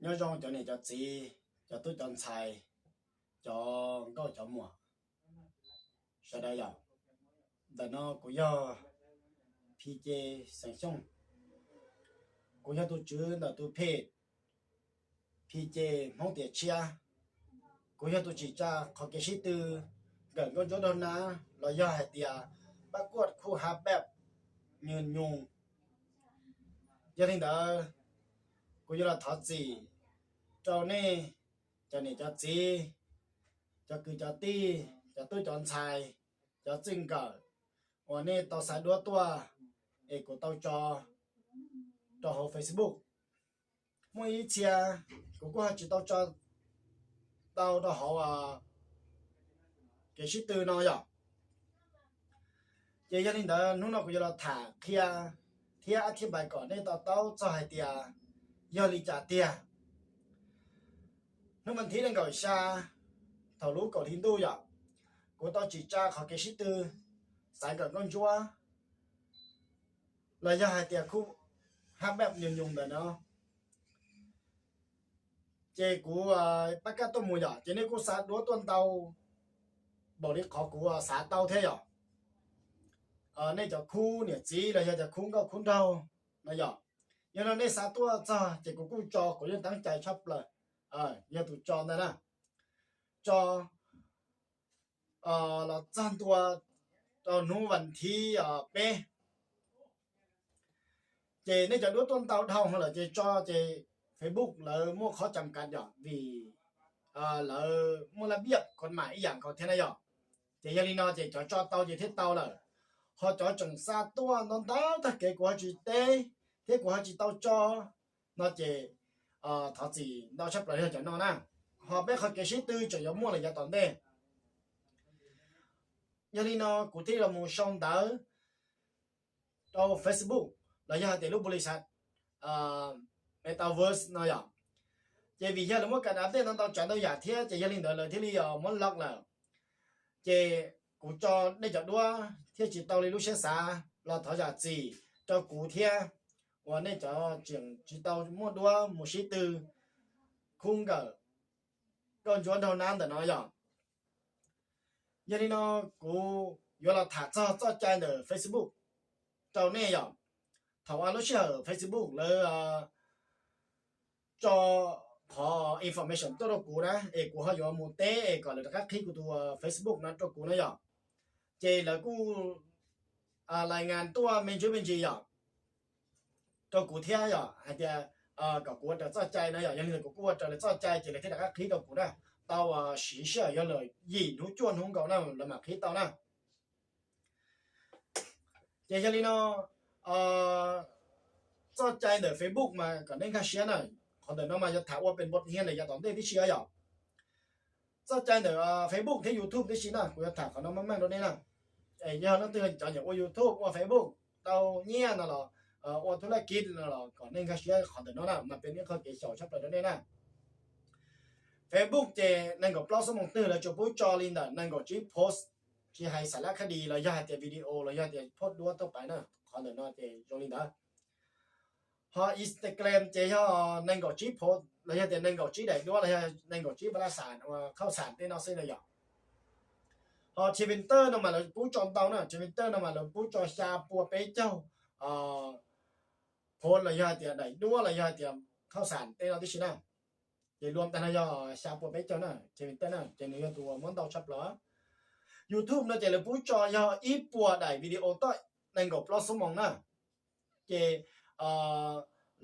Nyob zoo cov niam cov txiv, cov tub cov ntxhais, cov nkauj cov muam sawv daws yom. Ntawm no kuv yog Phi Ces xeem Xyooj. Kuv yog tus tswv ntawm tus phem Phi Ces Hmoob Tiam Tshiab. Kuv yog tus tsim tsa qhov kev sib tw nkawm nkauj ntsuab nraug nab los yog hais tias pab kuaj khu ha peb nyuj nyoos. Yog li ntawd, kuv yuav los thov txim rau nej cov niam cov txiv, cov kwv cov tij, cov tub cov ntxhais, cov txij nkawm uas nej tau xa duab tuaj es kuv tau tso rau hauv Facebook. Muaj ib txhia kuv kuj ho tsis tau tso tau rau hauv kev sib tw no yom. Ces yog li ntawd hnub no kuv yuav los tham qhia thiab ab thib npais kom nej to taub txog hais tias yog li cas tiag. Hnub vas thib nees nkaum xya thaum lub kaum hli ntuj yom, kuv tau tsim tsa qhov kev sib tw xaiv nkawm nkauj ntsuab los yog hais tias khu ha peb nyuj nyoos ntawm no. Ces kuv pab kaj tuaj mus yom, ces nej kuj xa duab tuaj ntau npaum li qhov kuv xav tau thiab yom. Nej cov khub niam txiv los yog cov khub nkauj khub nraug no yom, yog no nej xa tuaj txog ces kuv kuj tso, kuv yeej teeb cai tshaj plaws, yog tus tso ntag na, tso los txog ntua rau hnub vas thib peb. Ces nej cov duab tuaj ntau dhau lawm ces tso ces Facebook lawv muaj qhov cam kav yom, vim lawv muaj laj biaj kod mam ib yam nkaus thiab na yom. Ces yog li no ces cov tso tau ces thiaj tau lawm, ho cov tseem xa tuaj ntau ntau tag kev kuv ho tsis teb thiab kuv ho tsis tau tso no ces thov txim ntau tshaj plaws yog cov no na. Ho peb qhov kev sib tw tseem yuav muaj lawm yav tom ntej. Yog li no kuv thiaj los mus sau ntawv rau Facebook los yog hais tias lub npau li xav Metaverse no yom. Ces vim yog lawv muab kam update ntau ntau tsav ntau yam thiab ces yog li ntawd lawv thiaj li muab lock lawm. Ces kuv tso nej cov duab thiaj tsis tau li lub siab xav los thov zam txim rau kuv thiab uas nej cov tseem tsis tau muaj duab mus sib tw khub nkawm nkauj ntsuab nraug nab ntawm no yom. Yog li no kuv yuav los tham txog txoj cai ntawm Facebook rau nej yom. Thaum lub sij hawm Facebook lawv tso qhov information tuaj rau kuv na es kuv ho yuav mus teb es kom lawv rov qab qhib kuv tus Facebook no rau kuv na yom. Ces lawv kuj lais ngas tuaj me ntsis me ntsis yom rau kuv thiab yom, hais tias kom kuv ua raws txoj cai no yom. Yog li ntawd kuv kuj ua raws lawv txoj cai ces lawv thiaj rov qab qhib rau kuv na. Tau siv sij hawm yog lawm yim hnub cuaj hnub nkaus na lawv mam qhib tau na. Ces yog li no, txoj cai ntawm Facebook mas kom nej nkag siab na. Qhov ntawm no mas yuav tham ua pes npov hiab ntawm yav tom ntej tib si yom. Txoj cai ntawm Facebook thiab YouTube tib si na, kuv yuav tham qhov no meej meej rau nej na. Yog leej twg cov nyiam ua YouTube ua Facebook tau nyiaj no los ua thub laj kib no los kom nej nkag siab qhov ntawm no na, mas peb ib qho kev xyaum tshaj plaws rau nej na. Facebook ces nees nkaum plaub xuab moos twg lawv tsuas pub tso li ntawm nees nkaum tsib post, tsis hais xav lab khab dis los yog hais tias video los yog tias post duab tuaj pais na. Qhov ntawm no ces zoo li ntawd. Ho Instagram ces yog nees nkaum tsib post los yog tias nees nkaum tsib daim duab los yog nees nkaum tsib pab laj xam, khauj xam tej no xwb na yom. Ho Twitter no mas lawv pub tso ntau na, Twitter no mas lawv pub tso xya pua peb caug post los yog hais tias daim duab los yog hais tias khauj xam tej no tib si na. Ces luam tag no yog xya pua peb caug na, Twitter na ces nws yog tus muab ntau tshaj plaws. YouTube no ces lawv pub tso yog ib puas daim video toj nees nkaum plaub xuab moos na. Ces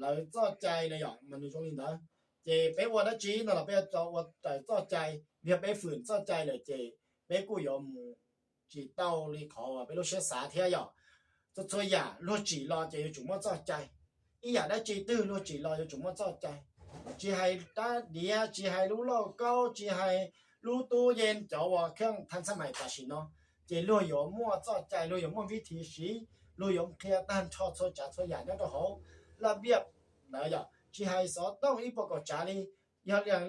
lawv txoj cai no yom mas nws zoo li ntawd. Ces peb ua dab tsi no los peb yuav tau ua raws txoj cai, yog peb fwm txoj cai lawm ces peb kuj yuav mus tsis tau li qhov uas peb lub siab xav thiab yom. Txhua txhua yam luag tsim los ces yuav tsum muaj txoj cai. Ib yam dab tsi twg luag tsim los yuav tsum muaj txoj cai. Tsis hais rab diav, tsis hais lub lauj kaub, tsis hais lub tub yees, cov uas kheej thaj xab mais tam sim no, ces luag yuav muaj txoj cai, luag yuav muaj vib thib siv, luag yuav qhia tag nrho txhua tsav txhua yam nyob rau hauv laj viaj ntawd yom. Tsis hais xov tooj ib puas kaum tsav li, yog liaj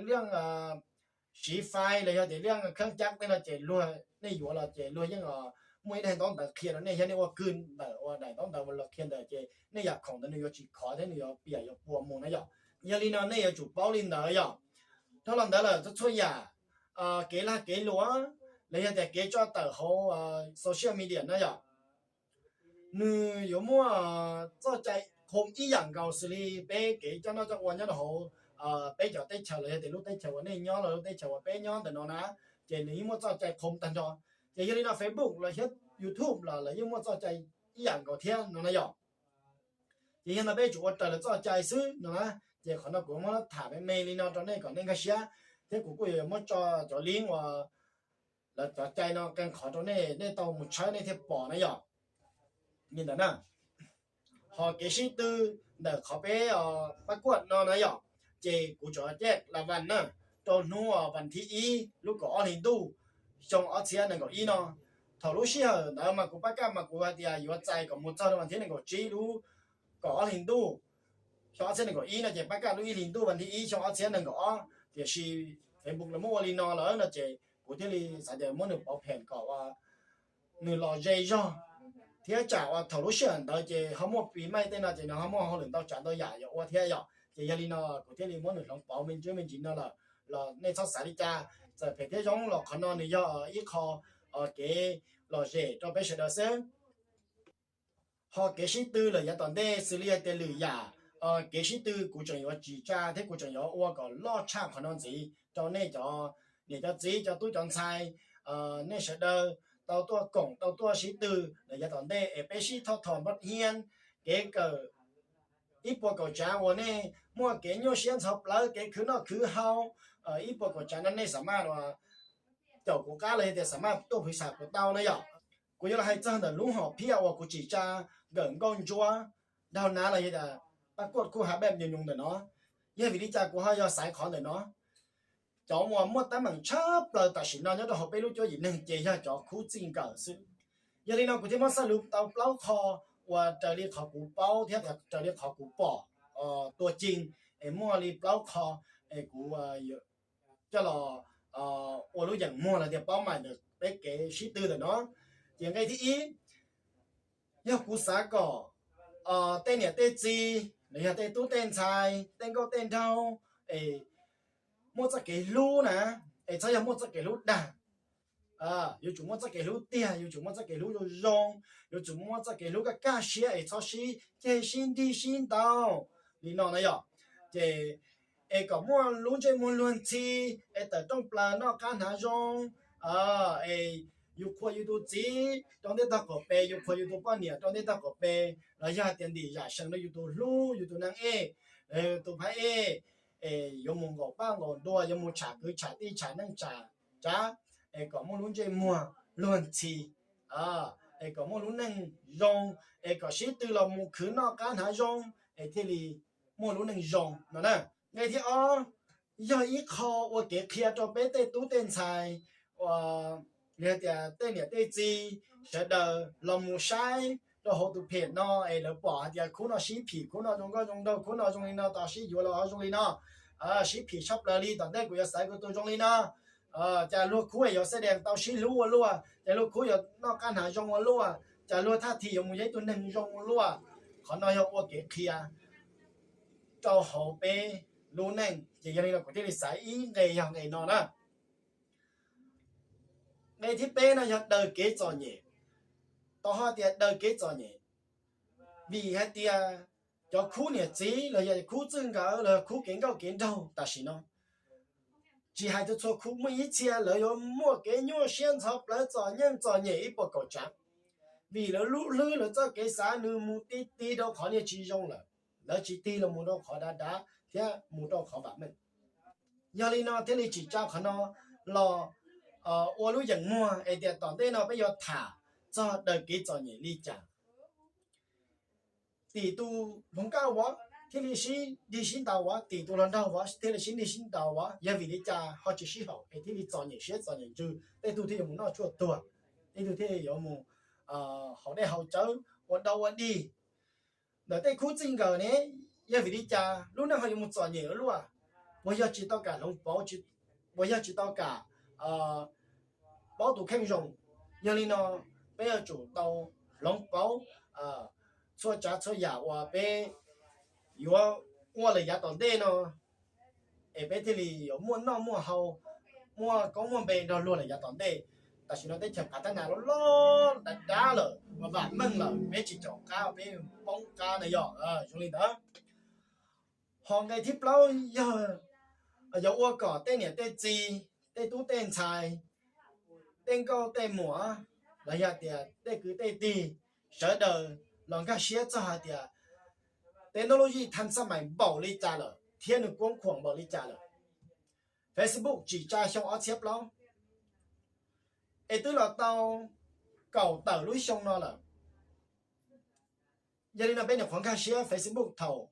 siv fais los yog tias liaj kheeb cab tej no ces luag, nej yuav los ces luag yeej muaj ib daim ntaub ntawv qhia rau nej, yog nej ua kwv ntawm ua daim ntaub ntawv uas luag qhia ntawd ces nej yam khoom ntawd nws yuav tsis khov thiab nws yuav piam yuav puas mus na yom. Yog li no nej yuav tsum paub li ntawd yom. Dhau los ntawd lawm txhua txhua yam, kev lag kev luam los yog tias kev tso tawm hauv social media na yom, nws yuav muaj txoj cai qhov ib yam nkaus xws li peb kev coj noj coj ua nyob rau hauv peb cov teb chaws los yog tias lub teb chaws uas nej nyob los lub teb chaws uas peb nyob ntawm no na, ces nws yeej muaj txoj cai qhov tag nrho. Ces yog li no Facebook los thiab YouTube los lawv yeej muaj txoj cai ib yam nkaus thiab no na yom. Ces yog no peb yuav tsum ua raws lawv txoj cai xwb no na. Ces qhov no kuv muab tham me me li no rau nej kom nej nkag siab, thiab kuv kuj yuav muab tso cov link uas lawv cov cai no qee qhov rau nej, nej tau mus tshawb nej thiaj pom na yom. Li ntawd na, ho kev sib tw ntawm qhov peb pab kuaj no na yom, ces kuv tso caj la vas na, rau hnub vas thib ib lub kaum ob hli ntuj xyoo ob txhiab nees nkaum ib no. Thaum lub sij hawm ntawd mas kuv pab kaj mas kuv hais tias yuav txais kom mus txog rau vas thib nees nkaum tsib lub kaum ob hli ntuj xyoo ob txhiab nees nkaum ib no, ces pab kaj lub ib hli ntuj vas thib ib xyoo ob txhiab nees nkaum ob, tiam sis Facebook lawv muab ua li no lawm no ces kuv thiaj li xav tias muab nws pauv phem kom nws los ze zog, thiab tsam uas thaum lub sij hawm ntawd ces ho muaj pis maij tej no ces nws ho muaj hauj lwm ntau tsav ntau yam yuav ua thiab yom. Ces yog li no kuv thiaj li muab nws hloov pauv me ntsis me ntsis no lawm, los nej txhob xav li cas, txawm phem thiab zoo los qhov no nws yog ib qho kev lom zem rau peb sawv daws xwb. Ho kev sib tw lawm yav tom ntej xws li hais tias lwm yam kev sib tw kuv tseem yuav tsim tsa thiab kuv tseem yuav ua kom loj tshaj qhov no ntxiv rau nej cov niam cov txiv cov tub cov ntxhais, nej sawv daws tau tuaj koom tau tuaj sib tw lawm yav tom ntej es peb sib thoj thom npab hiab kev kawm ib puas kaum tsav uas nej muaj kev nyuaj siab ntxhov plawv kev khwv noj khwv haus ib puas kaum tsav no nej xav maj caum kuv qab los yog tias xav maj tuaj phwv xam kuv tau na yom. Kuv yuav los hais txog ntawm lub hom phiaj uas kuv tsim tsa nkawm nkauj ntsuab daug nav los yog tias pab kuaj kuj ha bej nyoos nyoos ntawm no. Yog vim li cas kuv ho yog xaiv qhov ntawm no? Cov uas muaj teeb meem tshaj plaws tam sim no nyob rau hauv peb lub cuab yim neeg ces yog cov khub txij nkawm xwb. Yog li no kuv thiaj muab xaj lus tau plaub qho uas raws li qhov kuv paub thiab raws li qhov kuv pom tuaj ceeb, es muaj li plaub qho es kuv coj los ua lub yeem muag los tias paub mais ntawm peb kev sib tw ntawm no. Ces nqe thib ib, yog kuv xav kom tej niam tej txiv los yog tej tub tej ntxhais tej nkauj tej nraug es muaj txoj kev hlub na, es txhob yog muaj txoj kev hlub dag. Yuav tsum muaj txoj kev hlub tiag, yuav tsum muaj txoj kev hlub zoo zoo, yuav tsum muaj txoj kev hlub kaj kaj siab es txhob sib ceg sib nrig sib ntaus li no na yom. Ces es kom muaj lub ntsej muag luag ntxhi, es tawm rooj plaws noj qab hnav zoo, es yus qhuas yus tus txiv rau ntej tog qaum pes, yus qhuas yus tus poj niam rau ntej tog qaum pes, los yog hais tias ntim zam sees rau yus tus hlub yus tus neeg ej, yus tus phab ej, es yuav mus nqaum paj nqaum ntuas, yuav mus tsham kwv tsham tij tsham neej tsham tsav, es kom muaj lub ntsej muag luag ntxhi, es kom muaj lub neej zoo, es kom sib tw los mus khwv noj qab hnav zoo, es thiaj li muaj lub neej zoo no na. Nqe thib ob, yog ib qho ua kev qhia rau peb tej tub tej ntxhais, los yog tias tej niam tej txiv sawv daws los mus saib rau hauv tus phem no es lawv pom hais tias khub no sib phim, khub no zoo nkauj zoo nraug, khub no zoo li no, tos sib yuav los ho zoo li no, sib phim tshaj plaws li. Tom ntej kuv yuav xaiv kuv tus zoo li no, cas luag khub yuav xab dees tau sib hlub ua luaj, cas luag khub yuav noj qab hnav zoo ua luaj, cas luag thaj thim yuav mus yog ib tug neeg zoo ua luaj. Qhov no yog ua kev qhia rau hauv peb lub neej, ces yog li no kuv thiaj li xaiv ib nqe yog nqe no na. Nqe thib peb no yog daws kev txom nyem. Tau ho tias daws kev txom nyem, vim hais tias cov khub niam txiv los yog khub txij nkawm los yog khub kev nkauj kev nraug tam sim no, tsis hais txhua khub, muaj ib txhia lawv yuav muaj kev nyuaj siab ntxhov plawv txom nyem txom nyem ib puas kaum tsav, vim lawv lub hlwb lawv txoj kev xav nws mus ti ti rau qhov niag tsis zoo lawm, lawv tsis tig los mus rau qhov dav dav thiab mus rau qhov vam meej. Yog li no thiaj li tsim tsa qhov no los ua lub yeem muag es tias tom ntej no peb yuav tham txog daws kev txom nyem li cas. Tim tus hluas nkauj vov thiaj li sib dig sib ntaus vov, tim tus hluas nraug vov thiaj li sib dig sib ntaus vov, yog vim li cas ho tsis sib haum es thiaj li txom nyem siab txom nyem ntsws, tej tug thiaj yuav mus noj tshuaj tuag, tej tug thiaj yuav mus haus dej haus cawv ua dau ua dig. Ntawm tej khub txij nkawm ne, yog vim li cas lub neej ho yuav mus txom nyem ua luaj? Puas yog tsis tau kam hloov pauv, puas yog tsis tau kam paub tus kheej zoo? Yog li no peb yuav tsum tau hloov pauv txhua tsav txhua yam uas peb yuav ua lawm yav tom ntej no, es peb thiaj li yuav muaj noj muaj haus, muaj koob muaj npe nrog luag lawm yav tom ntej. Tam sim no teb chaws phav thab nas loj loj dav dav lawm, vam meej lawm, peb tsis caum qab peb poob qab na yog zoo li ntawd. Ho nqe thib plaub yog yuav ua kom tej niam tej txiv, tej tub tej ntxhais, tej nkauj tej muam, los yog tias tej kwv tej tij, sawv daws los nkag siab txog hais tias technology thaj xab mais npaum li cas lawm thiab nws kuab khuam npaum li cas lawm. Facebook tsim tsa xyoo ob txhiab plaub, es twb los tau kaum tawm lub xyoo no lawm. Yog li no peb nyuam qhuav nkag siab Facebook thaum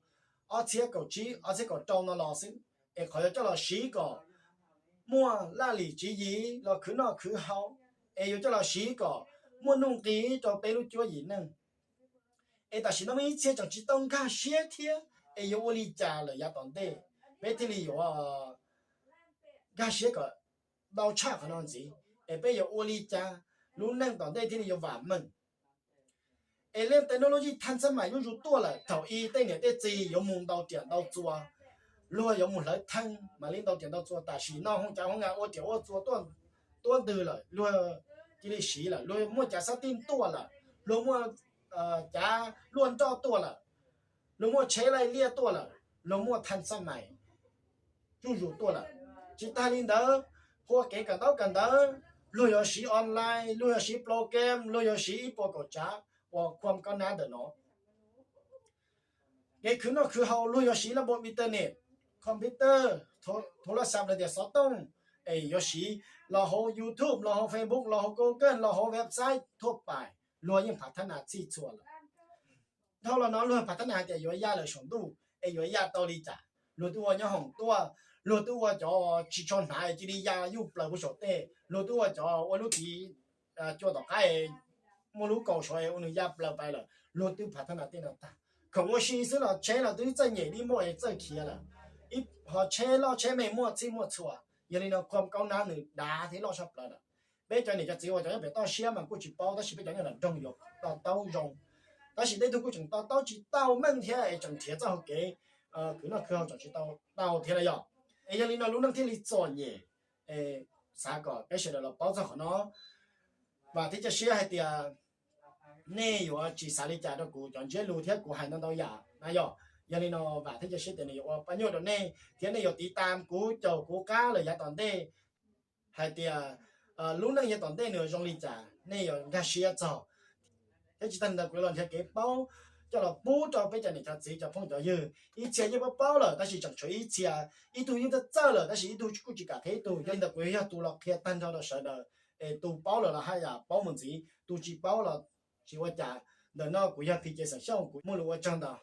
ob txhiab kaum tsib ob txhiab kaum rau no los xwb, es qhov yuav coj los siv kom muaj laj lim tswv yim los khwv noj khwv haus, es yuav coj los siv kom muaj nuj nqis rau peb lub cuab yim neej. Es tam sim no muaj ib txhia tseem tsis tau nkag siab thiab, es yuav ua li cas lawm yav tom ntej peb thiaj li yuav nkag siab kom tau tshaj qhov no ntxiv, es peb yuav ua li cas lub neej tom ntej thiaj li yuav vam meej. Es lub technology thaj xab mais zuj zus tuaj lawm, thaum ub tej niam tej txiv yuav mus ntaus riam ntaus txuas, luag yuav mus hlawv theej mam li ntaus riam ntaus txuas, tam sim no hoo cav hoo nkas ua riam ua txuas tuaj ntws lawm, luag cia li siv lawm, luag muaj cav xab tij tuaj lawm, luag muaj cav luaj nroj tuaj lawm, luag muaj tsheb laij liaj tuaj lawm, luag muaj thaj xab mais zuj zus tuaj lawm. Tsis tas li ntawd, qhua kev kawm ntaub kawm ntawv, luag yuav siv online, luag yuav siv program, luag yuav siv ib puas kaum tsav uas khua kaub nab ntawm no. Kev khwv noj khwv haus luag yuav siv laj npab internet, computer, thav laj xav los tias xov tooj, es yuav siv los hauv YouTube, los hauv Facebook, los hauv Google, los hauv website thuaj pais, luag yeej phav thab nas txhij txhua lawm. Dhau los no luag phav thab nas hais tias yuav ya lawm saum ntuj, es yuav ya tau li cas? Luag twb ua nyob hoom tuaj, luag twb ua cov tsis tshua hnav cia li ya yuj plaws puag saum tej, luag twb ua cov ua lub txiv cua tom qab, muaj lub kaus saud es ua nws ya plaws pais lawm, luag twb phav thab nas tej no tag. Khoom ua si xwb los tsheb los twb txawj nyem dib muaj es txawj khiav lawm, ho tsheb loj tsheb me muaj txhij muaj txhua. Yog li no khua kaub nab nws dav thiab loj tshaj plaws lawm. Peb cov niam cov txiv uas cov nyob pem toj siab mas kuj tsis paub, tab sis peb cov nyob nram nroog yuav to taub zoo. Tab sis tej tug kuj tseem to taub tsis tau meej thiab es tseem nrhiav txoj hau kev khwv noj khwv haus tseem tsis tau tau thiab na yog. Es yog li no lub neej thiaj li txom nyem. Xav kom peb sawv daws los paub txog qhov no. Vam thiab cia siab hais tias nej yuav tsis xav li cas rau kuv cov ntsiab lus thiab kuv hais ntau ntau yam na yog. Yog li no vam thiab cia siab tias nws yuav ua pab nyuaj rau nej thiab nej yuav tiv tam kuv caum kuv qab lawm yav tom ntej hais tias lub neej yav tom ntej nws zoo li cas nej yuav nkag siab txog. Thiab tsis tag li ntawd kuv yuav los nrhiav kev paub coj los pub rau peb cov niam cov txiv cov phooj cov ywg. Ib txhia yeej paub paub lawm tab sis tseem tshuav ib txhia, ib tug yeej txawj txawj lawm tab sis ib tug kuj tsis kam qhia ib tug. Yog li ntawd kuv yuav yog tus los qhia tag nrho rau sawv daws, es tus paub lawm los haj yam paub mus ntxiv, tus tsis paub los tsis ua cas. Ntawm no kuv yog Phis Ces Xeem Xyooj, kuv muaj lus ua tsaug ntau.